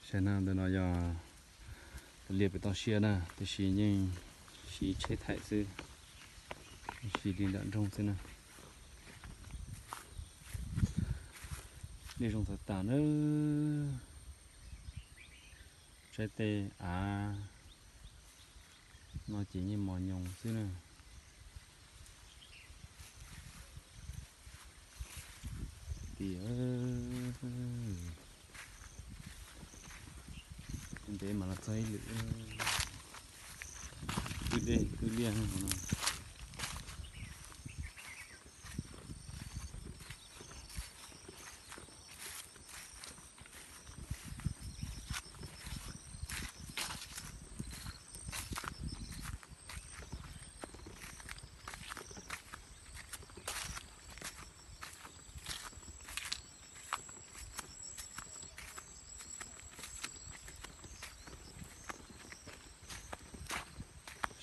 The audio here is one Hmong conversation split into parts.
Saib na, ntawm no yog tus liaj pem toj siab na, tiam sis yeej siv tsheb thaim xwb, siv li nram nroog xwb na. Dej zoo tag tas na. Saib tej av no ces yeej mos nyoos xwb na. Tias ntev mas los txog ib lwm, kwj dej kwj liaj no.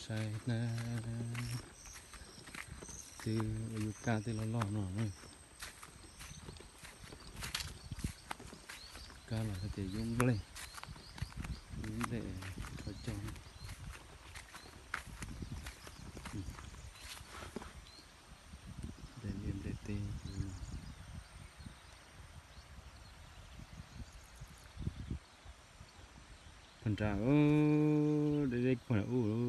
Saib na, twb ua yus kab twb loj loj no. Kab los hais tias yub nplej, yub nplej rau cog. Nplej liaj nplej teb. Pog nrad, deb deb pog nrad ub.